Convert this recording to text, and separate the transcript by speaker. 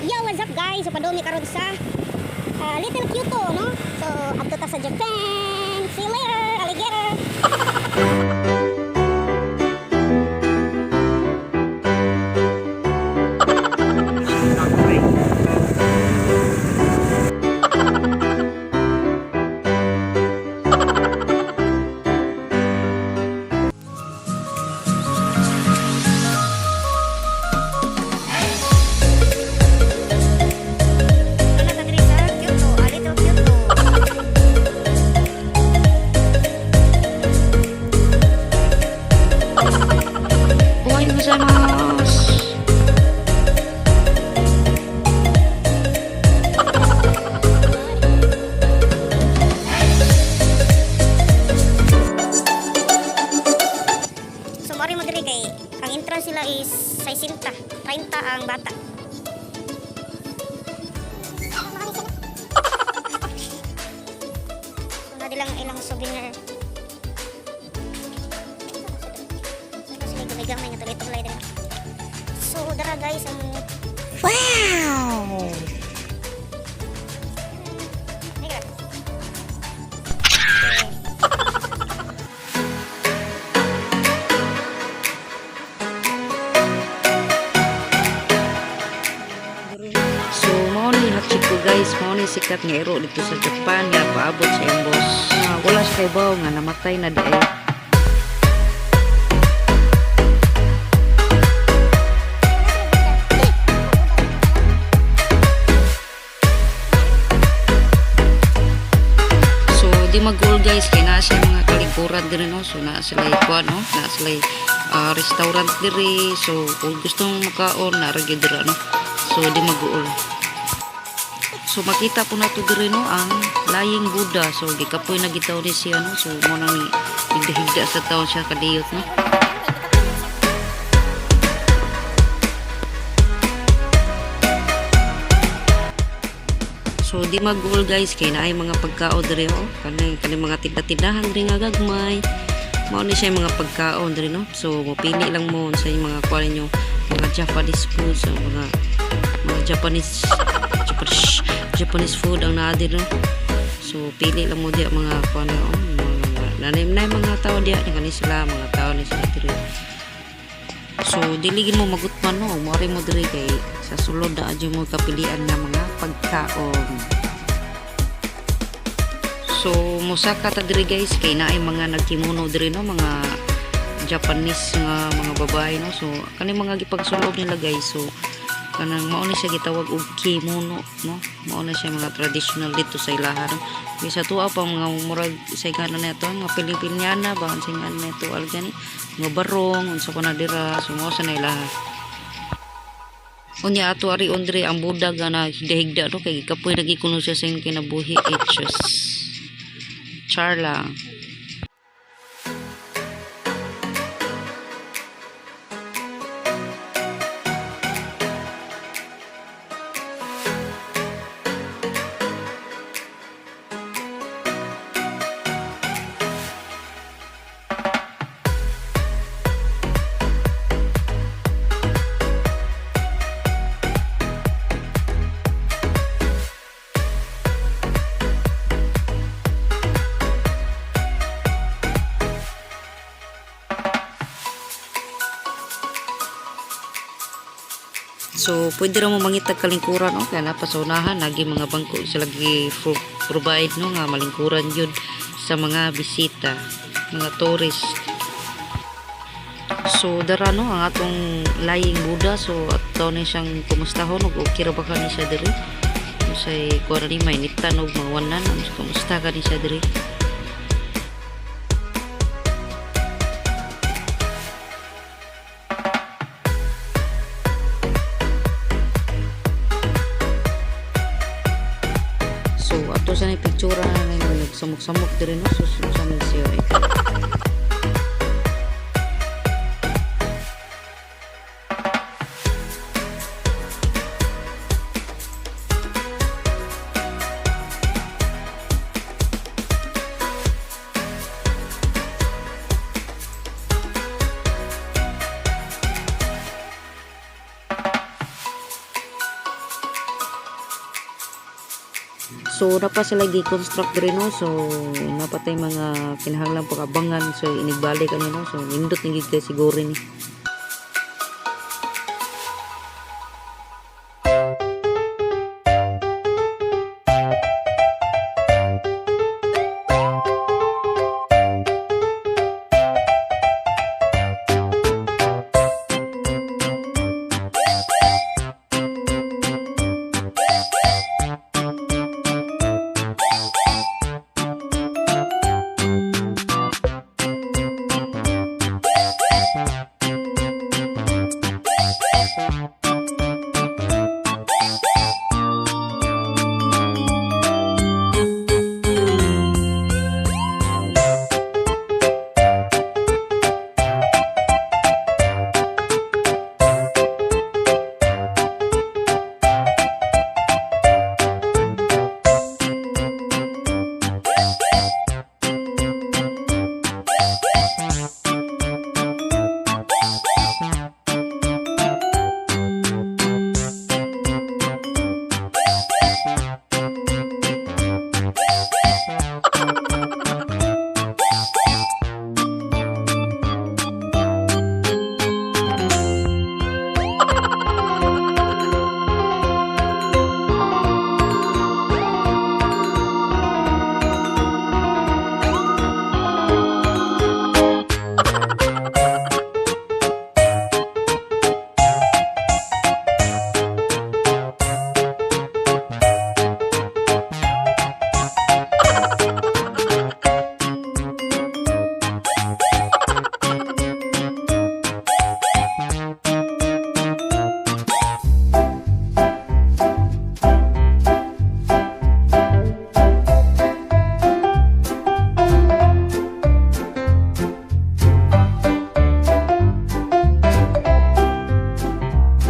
Speaker 1: Yo, what's up, guys? So padung mi karon sa Little Kyoto, no? So adto ta sa Japan. See you later, alligator. Ano ta diri sa Kyoto, Little Kyoto.
Speaker 2: おはようございます。
Speaker 1: So mari mo diri kay ang entrance nila is 60, 30 ang bata. So na dilang ilang souvenir. So sila gamay-gamay nga tulay-tulay diri. So dara, guys, ang
Speaker 2: Wow!
Speaker 1: Ay, grabe. Okay.
Speaker 2: So, mao ni Hachiko, guys, mao ni sikat nga iro dito sa Japan nga paabot sa iyang boss. Nga wala siya kaibaw nga namatay na di ay. So, di mag-goal, guys, kay naa siya mga kalikuran diri, no. So, naa sila kuan, no, naa sila restaurant diri. So, kung gusto mong makaon, naa ra gyud dira, no. So, di mag-goal. So, makita po nato diri, no, ang Lying Buddha. So, gikapoy na gitaw ni siya, no. So, mo na ni higda-higda sa taon siya kadiyot, no. So di mag-goal, guys, kay naay mga pagkaon diri, oh. Kani kani mga tinda-tindahan diri nga gagmay. Mao ni siya yung mga pagkaon diri, no. So mopili lang mo sa mga kuan ninyo, mga Japanese food, so mga Japanese Japanese Japanese food ang naa diri, no. So pili lang mo diya mga kuan, oh, mga nanay na mga tao diya kani sila mga tao ni sila diri. So dili gid mo magutman, no. Mo mo diri kay sa sulod na adyo mo kapilian nga mga pagkaon. So mosaka ta diri, guys, kay naay mga nagkimono diri, no, mga Japanese nga mga babae, no. So kani mga gipagsulob nila, guys. So kanang mao ni siya gitawag og kimono, no. Mao na siya mga traditional dito sa ilaha, no. Kay sa tuwa pa mga murag sa kana na ito, mga Pilipiniana ba unsa nga na ito gani mga barong unsa ko na dira, so mao sa na ilaha. Unya ato ari Andre ang budag nga nahigda-higda, no, kay gikapoy lagi kuno siya sa iyang kinabuhi. Etchos. Char lang. So, pwede ra mo mangitag kalingkuran, no? Kaya napa sa unahan, nagi mga bangko sila gi provide, no, nga malingkuran yun sa mga bisita, mga tourist. So, dara, no, ang atong Lying Buddha. So, ato ni siyang kumustahon, ug okay ra ba ka ni siya diri? Say, kuha ni may nitan og mga wanan, kumusta ka ni siya diri? So, ato sa ni picture na ninyo, nagsamok-samok diri, no. So, sa ni siya eh. So napa sila gi-construct diri, no. So napatay mga kinahanglan pag-abangan, so inigbalik ani, no. So nindot ni gid kay siguro ni.